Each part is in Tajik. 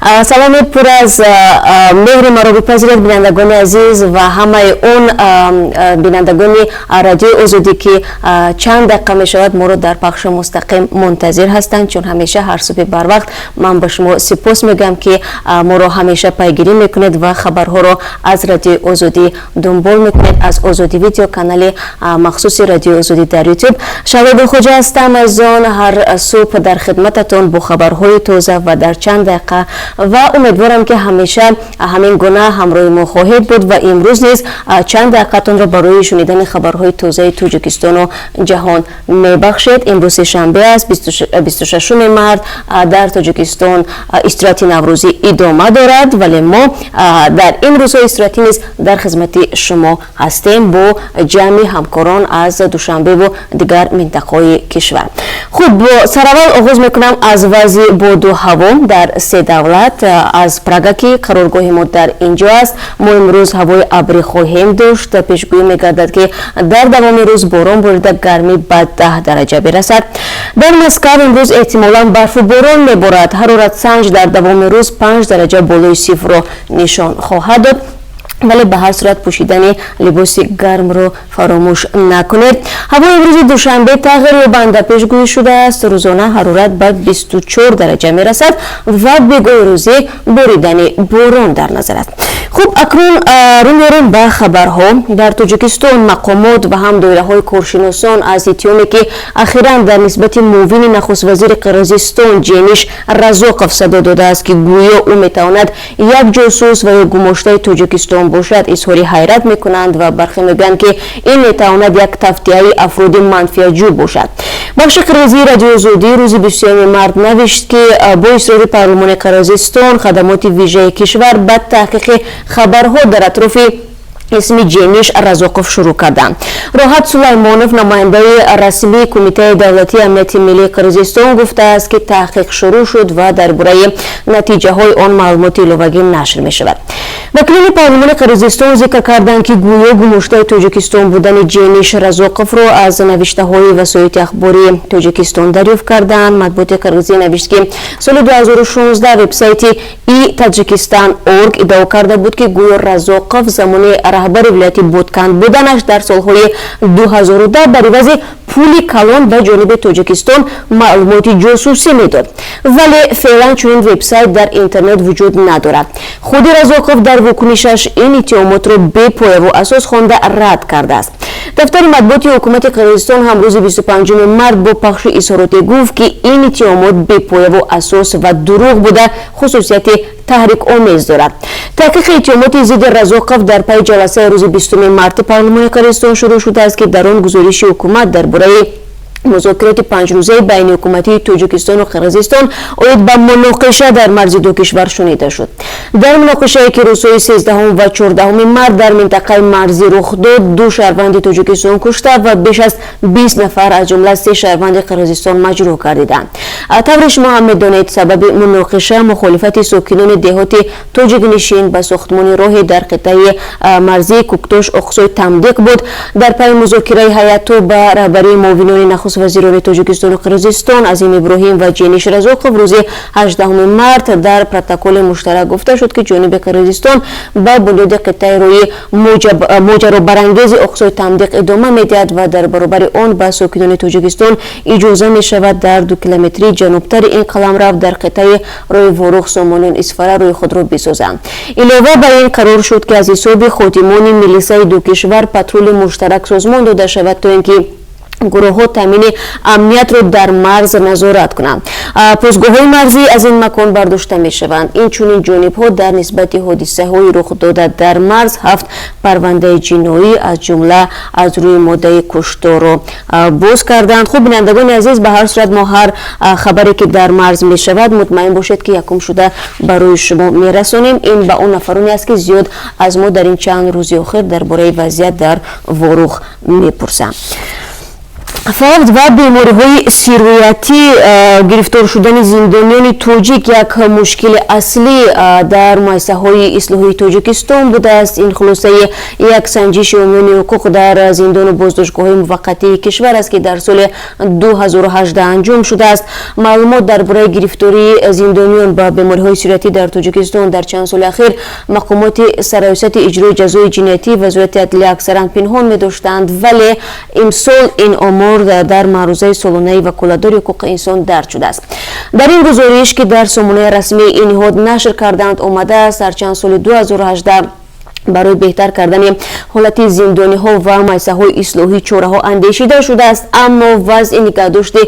Саломи пур аз меҳри маро бипазиред, бинандагони азиз ва ҳамаи он бинандагони Радиои Озодӣ, ки чанд дақиқа мешавад, моро дар пахши мустақим мунтазир ҳастанд. Чун ҳамеша ҳар субҳи барвақт ман ба шумо сипос мегӯям, ки моро ҳамеша пайгирӣ мекунед ва хабарҳоро аз Радиои Озодӣ дунбол мекунед, аз Озодӣ Видео, канали махсуси Радиои Озодӣ дар Ютуб. Шаҳло Гулхоҷа ҳастам аз он ҳар субҳ дар хидмататон бо хабарҳои тоза ва дар чанд дақиқа ва умедворам, ки ҳамеша ҳамин гуна ҳамроҳи мо хоҳед буд ва имрӯз низ чанд дақиқатонро барои шунидани хабарҳои тозаи Тоҷикистону ҷаҳон мебахшед. Имрӯз сешанбе аст, 26 март. Дар Тоҷикистон истироҳати наврӯзӣ идома дорад, вале мо дар ин рӯзҳои истироҳатӣ низ дар хизмати шумо ҳастем бо ҷамъи ҳамкорон аз Душанбеву дигар минтақаҳои кишвар. Хуб, сараввал оғоз мекунам аз вазъи боду ҳаво дар се давлат. Аз Прага, ки қароргоҳи мо дар ин ҷо аст, мо имрӯз ҳавои абрӣ хоҳем дошт. Пешгӯӣ мегардад, ки дар давоми рӯз борон борида, гармӣ ба 10 дараҷа бирасад. Дар Москав имрӯз эҳтимолан барфу борон меборад. Ҳароратсанҷ дар давоми рӯз 5 дараҷа болои сифрро нишон хоҳад дод, вале ба ҳар сурат пӯшидани либоси гармро фаромӯш накунед. Ҳавои имрӯзи Душанбе тағйирёбанда пешгӯӣ шудааст. Рӯзона ҳарорат ба 24 дараҷа мерасад ва бегоҳи рӯзӣ боридани борон дар назар аст. Хуб, акнун рӯ меорем ба хабарҳо. Дар Тоҷикистон мақомот ва ҳам доираҳои коршиносон аз иттиҳоме, ки ахиран дар нисбати муовини нахуствазири Қирғизистон Ҷениш Разоқов садо додааст, ки гӯё ӯ метавонад як ҷосус ва ё гумоштаи Тоҷикистон бошад, изҳори ҳайрат мекунанд ва бархе мегӯянд, ки ин метавонад як тавтиаи афроди манфиатҷӯ бошад. Бахши қирғизии Радиои Озодӣ рӯзи 21 март навишт, ки бо исрори парлумони Қирғизистон хадамоти вижаи кишвар ба таҳқиқи хабарҳо дар атрофи исми Ҷениш Разоқов шурӯъ карданд. Роҳат Сулаймонов, намояндаи расмии Кумитаи давлатии амнияти миллии Қирғизистон, гуфтааст, ки таҳқиқ шурӯъ шуд ва дар бораи натиҷаҳои он маълумоти иловагӣ нашр мешавад. Вакилони парлумони Қирғизистон зикр карданд, ки гӯё гумоштаи Тоҷикистон будани Ҷениш Разоқовро аз навиштаҳои васоити ахбори Тоҷикистон дарёфт карданд. Матбуоти қирғизӣ навишт, ки соли 2016 вебсайти и Таджикистан орг иддао карда буд, ки гӯё Разоқов замони раҳбари вилояти Боткан буданаш дар солҳои 2010 бар ивази пули калон ба ҷониби Тоҷикистон маълумоти ҷосусӣ медод, вале феълан чунин вебсайт дар интернет вуҷуд надорад. Худи Разоқов дар вокунишаш ин иттиҳомотро бепояву асос хонда, рад кардааст. Дафтари матбуоти ҳукумати Қирғизистон ҳам рӯзи 25 март бо пахши изҳороте гуфт, ки ин иттиҳомот бепояву асос ва дурӯғ буда, хусусияти таҳрикомез дорад. Таҳқиқи иттиҳомоти зидди Разоқов дар пайи ҷаласаи рӯзи 20 марти парлумони Қирғизистон шурӯъ шудааст, ки дар он гузориши ҳукумат дар бораи музокироти панҷрӯзаи байниҳукуматии Тоҷикистону Қирғизистон оид ба муноқиша дар марзи ду кишвар шунида шуд. Дар муноқишае, ки рӯзҳои 13 ва 14 март дар минтақаи марзӣ рух дод, ду шаҳрванди Тоҷикистон кушта ва беш аз 20 нафар, аз ҷумла се шаҳрванди Қирғизистон, маҷрӯҳ гардиданд. Тавре шумо ҳам медонед, сабаби муноқиша мухолифати сокинони деҳоти тоҷикнишин ба сохтмони роҳе дар қитъаи марзии Куктош, Оқсой, Тамдиқ буд. Дар пайи музокираи ҳайату ба раҳбарии муовинони нахуствазирони Тоҷикистону Қирғизистон Азим Иброҳим ва Ҷениш Разоқов рӯзи 18 март дар протоколи муштарак гуфта шуд, ки ҷониби Қирғизистон ба бунёди қитъаи роҳи моҷаробарангези Оқсой, Тамдиқ идома медиҳад ва дар баробари он ба сокинони Тоҷикистон иҷоза мешавад дар 2 километри ҷанубтари ин қаламрав, дар қитъаи роҳи Ворух, Сомониён, Исфара роҳи худро бисозанд. Илова бар ин, қарор шуд, ки аз ҳисоби ходимони милисаи ду кишвар патрули муштарак созмон дода шавад, то ин ки гурӯҳҳо таъмини амниятро дар марз назорат кунанд. Посгоҳҳои марзӣ аз ин макон бардошта мешаванд. Инчунин ҷонибҳо дар нисбати ҳодисаҳои рухдода дар марз ҳафт парвандаи ҷиноӣ, аз ҷумла аз рӯи моддаи кушторро боз карданд. Хуб, бинандагони азиз, ба ҳар сурат мо ҳар хабаре, ки дар марз мешавад, мутмаин бошед, ки якум шуда барои шумо мерасонем. Ин ба он нафароне аст, ки зиёд аз мо дар ин чанд рӯзи охир дар бораи вазъият дар Ворух мепурсанд. Фавт ва бемориҳои сироятӣ гирифтор шудани зиндониёни тоҷик як мушкили аслӣ дар муассисаҳои ислоҳии Тоҷикистон будааст. Ин хулосаи як санҷиши ҳомиёни ҳуқуқ дар зиндону боздоштгоҳҳои муваққатии кишвар аст, ки дар соли 2018 анҷом шудааст. Маълумот дар бораи гирифтории зиндониён ба бемориҳои сироятӣ дар Тоҷикистон дар чанд соли ахир мақомоти Сарраёсати иҷрои ҷазои ҷиноятӣ Вазорати адлия аксаран пинҳон медоштанд, вале имсол ин омор дар маърузаи солонаи ваколатдори ҳуқуқи инсон дарҷ шудааст. Дар ин гузориш, ки дар сомонаи расмии ин ниҳод нашр карданд, омадааст, ҳарчанд соли 2018 барои беҳтар кардани ҳолати зиндониҳо ва муассисаҳои ислоҳӣ чораҳо андешида шудааст, аммо вазъи нигаҳдошти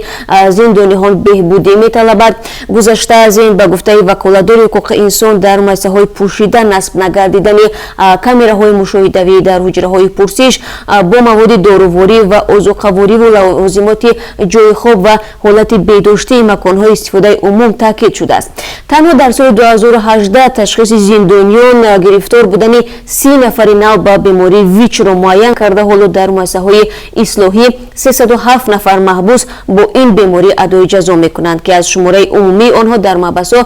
зиндониҳон беҳбудӣ металабад. Гузашта аз ин, ба гуфтаи ваколатдори ҳуқуқи инсон, дар муассисаҳои пӯшида насб нагардидани камераҳои мушоҳидавӣ дар ҳуҷраҳои пурсиш, бо маводи доруворӣ ва озуқавориву лавозимоти ҷойи хоб ва ҳолати беҳдоштии маконҳои истифодаи умум таъкид шудааст. Танҳо дар соли 2018 ташхиси зиндониён гирифтор будани 30 нафари нав ба бемории ВИЧ-ро муайян карда, ҳоло дар муассисаҳои ислоҳӣ 307 нафар маҳбус бо ин беморӣ адои ҷазо мекунанд, ки аз шумораи умумии онҳо дар маҳбасҳо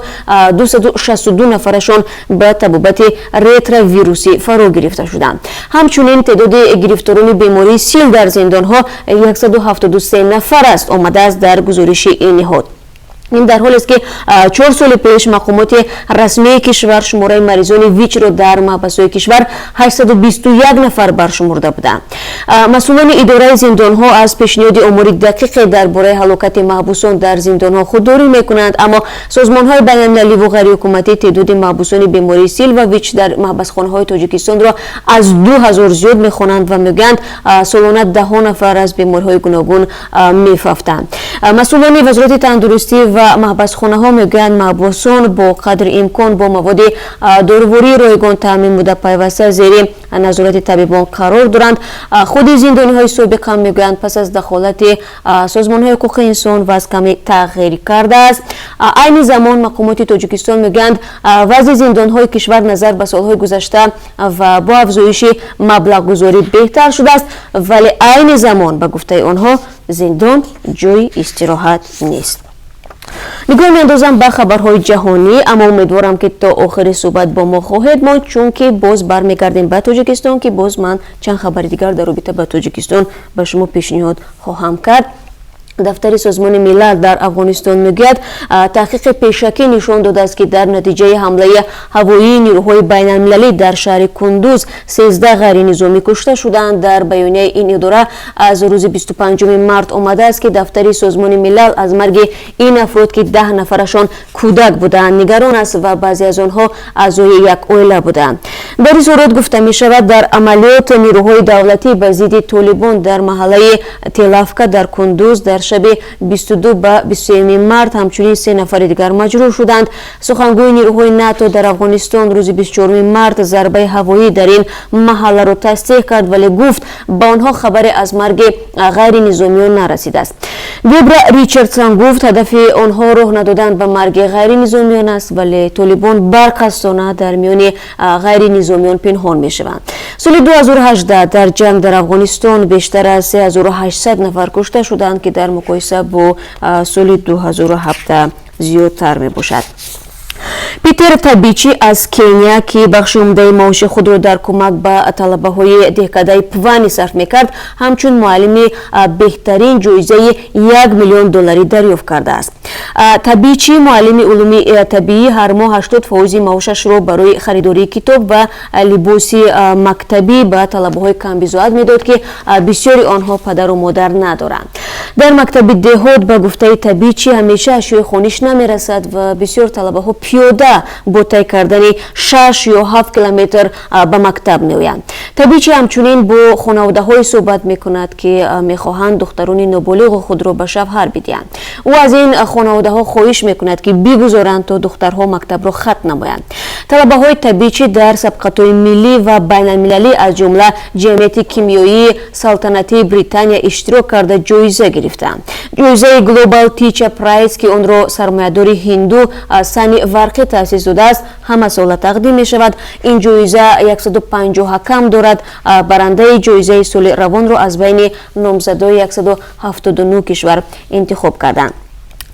262 нафарашон ба табобати ретровирусӣ фаро гирифта шуданд. Ҳамчунин теъдоди гирифторони бемории сил дар зиндонҳо 173 нафар аст, омадааст дар гузориши ин ниҳод. Ин дар ҳолест, ки 4 соли пеш мақомоти расмии кишвар шумораи маризони ВИЧ-ро дар маҳбасҳои кишвар 821 нафар баршумурда буданд. Масъулони идораи зиндонҳо аз пешниҳоди омори дақиқе дар бораи ҳалокати маҳбусон дар зиндонҳо худдорӣ мекунанд, аммо созмонҳои байналмилаливу ғайриҳукуматӣ теъдоди маҳбусони бемории сил ва ВИЧ дар маҳбасхонаҳои Тоҷикистонро аз 2000 зиёд мехонанд ва мегӯянд, солона даҳҳо нафар аз бемориҳои гуногун мефавтанд. Масъулони Вазорати тандурустӣ ва маҳбасхонаҳо мегӯянд, маҳбусон бо қадри имкон бо маводи дорувории ройгон таъмин буда, пайваста зери назорати табибон қарор доранд. Худи зиндониҳои собиқ ҳам мегӯянд, пас аз дахолати созмонҳои ҳуқуқи инсон вазъ каме тағйир кардааст. Айни замон мақомоти Тоҷикистон мегӯянд, вазъи зиндонҳои кишвар назар ба солҳои гузашта ва бо афзоиши маблағгузорӣ беҳтар шудааст, вале айни замон, ба гуфтаи онҳо, зиндон ҷои истироҳат нест. Нигоҳ меандозам ба хабарҳои ҷаҳонӣ, аммо умедворам, ки то охири суҳбат бо мо хоҳед монд, чунки боз бармегардем ба Тоҷикистон, ки боз ман чанд хабари дигар дар робита ба Тоҷикистон ба шумо пешниҳод хоҳам кард. Дафтари Созмони Милал дар Афғонистон мегӯяд, таҳқиқи пешакӣ нишон додааст, ки дар натиҷаи ҳамлаи ҳавоии нирӯҳои байналмилалӣ дар шаҳри Кундуз 13 ғайринизомӣ кушта шуданд. Дар баёнияи ин идора аз рӯзи 25 март омадааст, ки дафтари Созмони Милал аз марги ин афрод, ки 10 нафарашон кӯдак буданд, нигарон аст ва баъзе аз онҳо аъзои як оила буданд. Дар изҳорот гуфта мешавад, дар амалиёт нирӯҳои давлатӣ ба зидди Толибон дар маҳаллаи Телавка дар Кундуз дар шаби 22 ба 23 март ҳамчунин се нафари дигар маҷрӯҳ шуданд. Сухангӯи нирӯҳои НАТО дар Афғонистон рӯзи 24 март зарбаи ҳавоӣ дар ин маҳалларо тасдиқ кард, вале гуфт, ба онҳо хабаре аз марги ғайринизомиён нарасидааст. Дебра Ричардсон гуфт, ҳадафи онҳо роҳ надодан ба марги ғайринизомиён аст, вале Толибон барқасдона дар миёни ғайринизомиён пинҳон мешаванд. Соли 2018 дар ҷанг дар Афғонистон бештар аз 3800 нафар кушта шуданд, ки дар муқоиса бо соли 2017 зиёдтар мебошад. Питер Табичи аз Кения, ки бахши умдаи маоши худро дар кӯмак ба талабаҳои деҳкадаи Пвани сарф мекард, ҳамчун муаллими беҳтарин ҷоизаи 1 миллион долларӣ дарёфт кардааст. Табичи, муаллими улуми табиӣ, ҳар моҳ 80 фоизи маошашро барои харидории китоб ва либоси мактабӣ ба талабаҳои камбизоат медод, ки бисёри онҳо падару модар надоранд. Дар мактаби деҳот, ба гуфтаи Табичи, ҳамеша ашёи хониш намерасад ва бисёр талабаҳо пиёда бо тай кардани 6 ё 7 километр ба мактаб меоянд. Табичи ҳамчунин бо хонаводаҳое суҳбат мекунад, ки мехоҳанд духтарони ноболиғи худро ба шавҳар бидиҳанд. Ӯ аз ин хонаводаҳо хоҳиш мекунад, ки бигузоранд то духтарҳо мактабро хатм намоянд. Талабаҳои табиъчӣ дар сабқатҳои миллӣ ва байналмилалӣ, аз ҷумла Ҷамъияти кимиёии салтанатии Британия, иштирок карда, ҷоиза гирифтаанд. Ҷоизаи Global Teacher Prize, ки онро сармоядори ҳинду Сани Варқӣ таъсис додааст, ҳамасола тақдим мешавад. Ин ҷоиза 150 ҳакам дорад. Барандаи ҷоизаи соли равонро аз байни номзадои 179 кишвар интихоб карданд.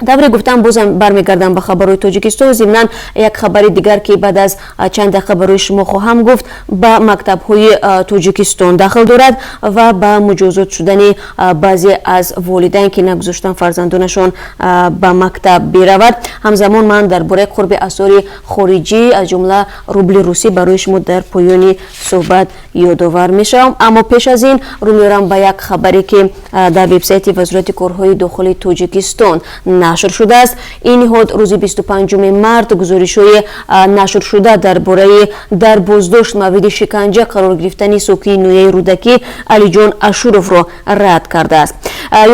Тавре гуфтам, бозам бармегардам ба хабарҳои Тоҷикистон. Зимнан, як хабари дигар, ки баъд аз чанд дақиқа барои шумо хоҳам гуфт, ба мактабҳои Тоҷикистон дахл дорад ва ба муҷозот шудани баъзе аз волидайн, ки нагузоштан фарзандонашон ба мактаб биравад. Ҳамзамон ман дар бораи қурби асъори хориҷӣ, аз ҷумла рубли русӣ, барои шумо дар поёни суҳбат ёдовар мешавам. Аммо пеш аз ин рӯ меорам ба як хабаре, ки дар вебсайти Вазорати корҳои дохилии Тоҷикистон нашр шудааст. Ин ниҳод рӯзи 25 март гузоришҳои нашршуда дар бораи дар боздошт мавриди шиканҷа қарор гирифтани сокини ноҳияи Рӯдакӣ Алиҷон Ашуровро рад кардааст.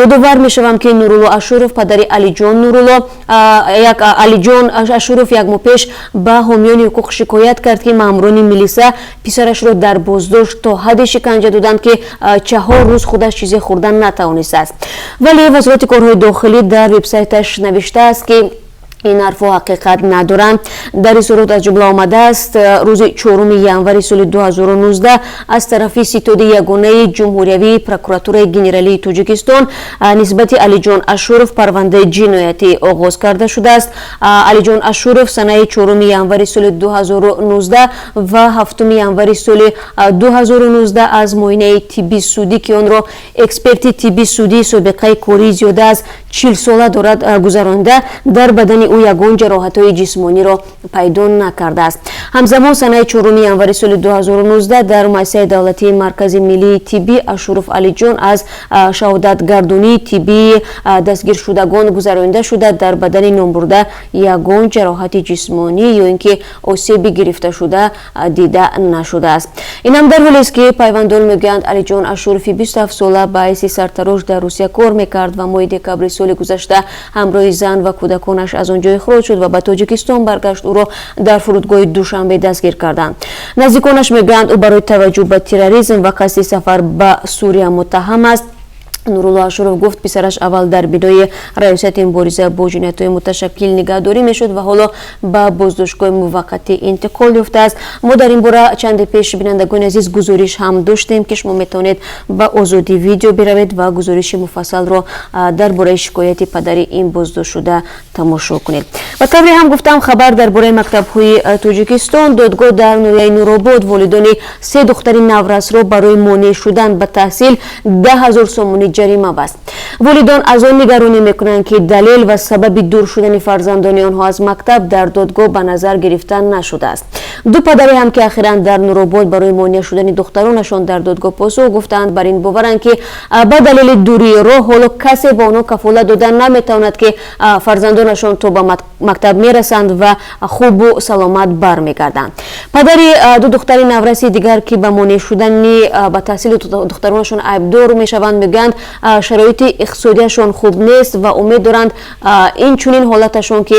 Ёдовар мешавам, ки Нурулло Ашуров, падари Алиҷон Нурулло, Алиҷон Ашуров, як моҳ пеш ба ҳомиёни ҳуқуқ шикоят кард, ки маъмурони милиса писарашро дар боздошт то ҳадде шиканҷа доданд, ки 4 рӯз худаш чизе хӯрдан натавонистааст. Вале Вазорати корҳои дохилӣ дар вебсайташ навиштааст, ки ин ҳарфҳо ҳақиқат надоранд. Дар изҳорот аз ҷумла омадааст: рӯзи 4 январи соли 2019 аз тарафи Ситоди ягонаи ҷумҳуриявии Прокуратураи генералии Тоҷикистон нисбати Алиҷон Ашуров парвандаи ҷиноятӣ оғоз карда шудааст. Алиҷон Ашуров санаи 4 январи соли 2019 ва 7 январи соли 2019 аз муоинаи тибби судӣ, ки онро эксперти тибби судӣ собиқаи кории зиёда аз 40сола дорад гузаронида, дар бадани ӯ ягон ҷароҳатҳои ҷисмониро пайдо накардааст. Ҳамзамон, санаи 4 январи соли 2019 дар муассисаи давлатии Маркази миллии тиббӣ Ашуров Алиҷон аз шаҳодатгардонии тиббии дастгиршудагон гузаронида шуда, дар бадани номбурда ягон ҷароҳати ҷисмонӣ ё ин ки осеби гирифташуда дида нашудааст. Инам дар ҳолест, ки пайвандон мегӯянд, Алиҷон Ашурови 27сола ба ҳайси сартарош дар Русия кор мекард ва моҳи декабри соли гузашта ҳамроҳи зан ва кӯдаконаш аз он ҷо ихроҷ шуд ва ба Тоҷикистон баргашт. Ӯро дар фурудгоҳи Душанбе дастгир карданд. Наздиконаш мегӯянд, ӯ барои таваҷҷӯҳ ба терроризм ва қасди сафар ба Сурия муттаҳам аст. Нурулло Ашуров гуфт, писараш аввал дар бинои Раёсати мубориза бо ҷиноятҳои муташаккил нигаҳдорӣ мешуд ва ҳоло ба боздоштгоҳи муваққатӣ интиқол ёфтааст. Мо дар ин бора чанде пеш, бинандагони азиз, гузориш ҳам доштем, ки шумо метавонед ба Озодӣ видео биравед ва гузориши муфассалро дар бораи шикояти падари ин боздоштшуда тамошо кунед. Ва тавре ҳам гуфтам, хабар дар бораи мактабҳои Тоҷикистон. Додгоҳ дар ноҳияи Нуробод волидони се духтари наврасро барои монеъ шудан ба таҳсил 10 000 сомонӣ ҷарима баст. Волидон аз он нигаронӣ мекунанд, ки далел ва сабаби дур шудани фарзандони онҳо аз мактаб дар додгоҳ ба назар гирифта нашудааст. Ду падаре ҳам, ки ахиран дар Нуробод барои монеъ шудани духтаронашон дар додгоҳ посух гуфтаанд, бар ин боваранд, ки ба далели дурии роҳ ҳоло касе ба онҳо кафолат дода наметавонад, ки фарзандонашон то ба мактаб мерасанд ва хубу саломат бармегарданд. Падари ду духтари навраси дигар, ки ба монеъ шудани ба таҳсили духтаронашон айбдор мешаванд, мегӯянд, шароити иқтисодиашон хуб нест ва умед доранд, ин чунин ҳолаташон, ки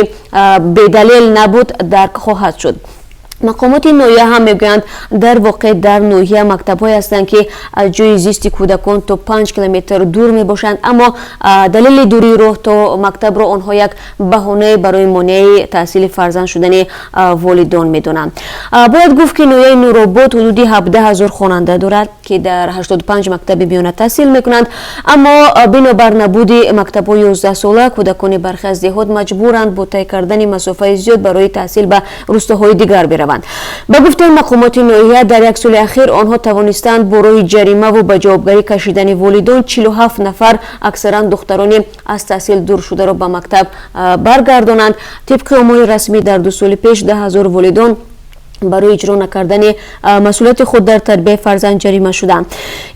бедалел набуд, дарк хоҳад шуд. Мақомоти ноҳия ҳам мегӯянд, дар воқеъ дар ноҳия мактабҳое ҳастанд, ки аз ҷои зисти кӯдакон то 5 километр дур мебошанд, аммо далели дурии роҳ то мактабро онҳо як баҳонае барои монеаи таҳсили фарзанд шудани волидон медонанд. Бояд гуфт, ки ноҳияи Нуробод ҳудуди 17 000 хонанда дорад, ки дар 85 мактаби миёна таҳсил мекунанд. Аммо бинобар набуди мактабҳои 11сола, кӯдакони бархе аз деҳот маҷбуранд бо тай кардани масофаи зиёд барои таҳсил ба рӯстоҳои дигар бираванд. Ба гуфтаи мақомоти ноҳия, дар як соли ахир онҳо тавонистанд бо роҳи ҷаримаву ба ҷавобгарӣ кашидани волидон 47 нафар, аксаран духтарони аз таҳсил дур шударо, ба мактаб баргардонанд. Тибқи омори расмӣ, дар 2 соли пеш 10 000 волидон Барои иҷро накардани масъулияти худ дар тарбияи фарзанд ҷарима шуданд.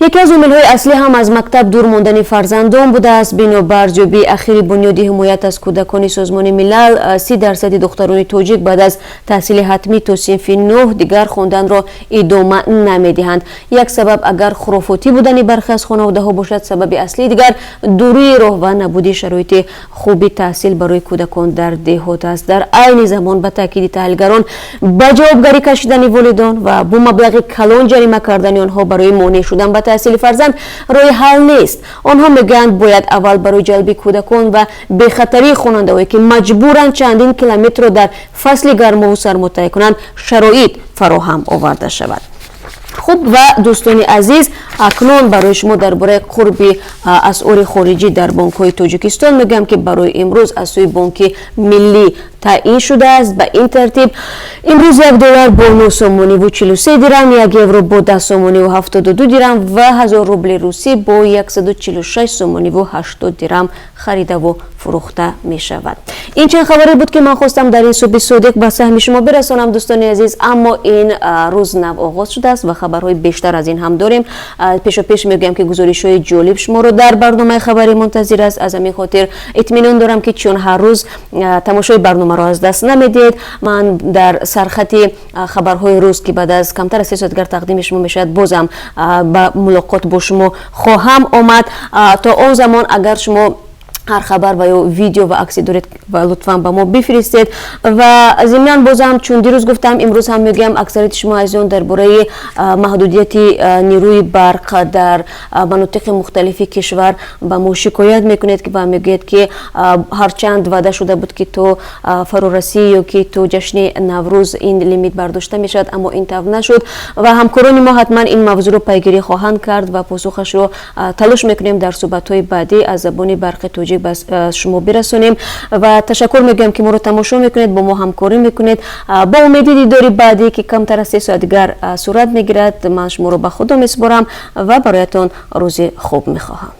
Яке аз омилҳои аслӣ ҳам аз мактаб дур мондани фарзандон будааст. Бино ба арзёбии ахири Бунёди ҳимоят аз кӯдакони Созмони Милал, 30 дарсади духтарони тоҷик баъд аз таҳсили ҳатмӣ то синфи нӯҳ дигар хонданро идома намедиҳанд. Як сабаб агар хурофотӣ будани бархе аз хонаводаҳо бошад, сабаби аслии дигар дурии роҳ ва набуди шароити хуби таҳсил барои кӯдакон дар деҳот аст. Дар айни замон, ба таъкиди таҳлилгарон, ба ҷавобгарӣ кашидани волидон ва бо маблағи калон ҷарима кардани онҳо барои монеъ шудан ба таҳсили фарзанд роҳи ҳал нест. Онҳо мегӯянд, бояд аввал барои ҷалби кӯдакон ва бехатарии хонандаҳое, ки маҷбуранд чандин километрро дар фасли гармову сармо тай кунанд, шароит фароҳам оварда шавад. Хуб, ва дӯстони азиз, акнун барои шумо дар бораи қурби асъори хориҷӣ дар бонкҳои Тоҷикистон мегӯям, ки барои имрӯз аз сӯи Бонки Миллӣ таъин шудааст. Ба ин тартиб, имрӯз 1 доллар бо 9 сомониву 43 дирам, 1 евро бо 10 сомониву 72 дирам ва 1000 рубли русӣ бо 146 сомониву 80 дирам харидаву фурӯхта мешавад. Ин чанд хабаре буд, ки ман хостам дар ин субҳи содиқ ба саҳми шумо бирасонам, дӯстони азиз. Аммо ин рӯз нав оғоз шудааст ва хабарҳои бештар аз ин ҳам дорем. Пешопеш мегӯям, ки гузоришҳои ҷолиб шуморо дар барномаи хабарӣ мунтазир аст. Аз ҳамин хотир итминон дорам, ки чун ҳар рӯз тамошои барномаро аз даст намедиҳед. Ман дар сархати хабарҳои рӯз, ки баъд аз камтар аз 3 соат дигар тақдими шумо мешавад, бозам ба мулоқот бо шумо хоҳам омад. То он замон, агар шумо ҳар хабар ва ё видео ва аксе доред ва лутфан ба мо бифиристед. Ва зимнан, бозам чун дирӯз гуфтам, имрӯз ҳам мегӯям, аксарияти шумо азизон дар бораи маҳдудияти нерӯи барқ дар манотиқи мухталифи кишвар ба мо шикоят мекунед ва мегӯяд, ки ҳарчанд ваъда шуда буд, ки то фарорасӣ ё ки то ҷашни Наврӯз ин лимит бардошта мешавад, аммо ин тавр нашуд. Ва ҳамкорони мо ҳатман ин мавзӯъро пайгирӣ хоҳанд кард ва посухашро талош мекунем дар суҳбатҳои баъдӣ аз забони Барқи Тоҷик ба шумо бирасонем. Ва ташаккур мегӯям, ки моро тамошо мекунед, бо мо ҳамкорӣ мекунед. Бо умеди дидори баъдӣ, ки камтар аз 3 соат дигар сурат мегирад, ман шуморо ба Худо месупорам ва бароятон рӯзи хуб мехоҳам.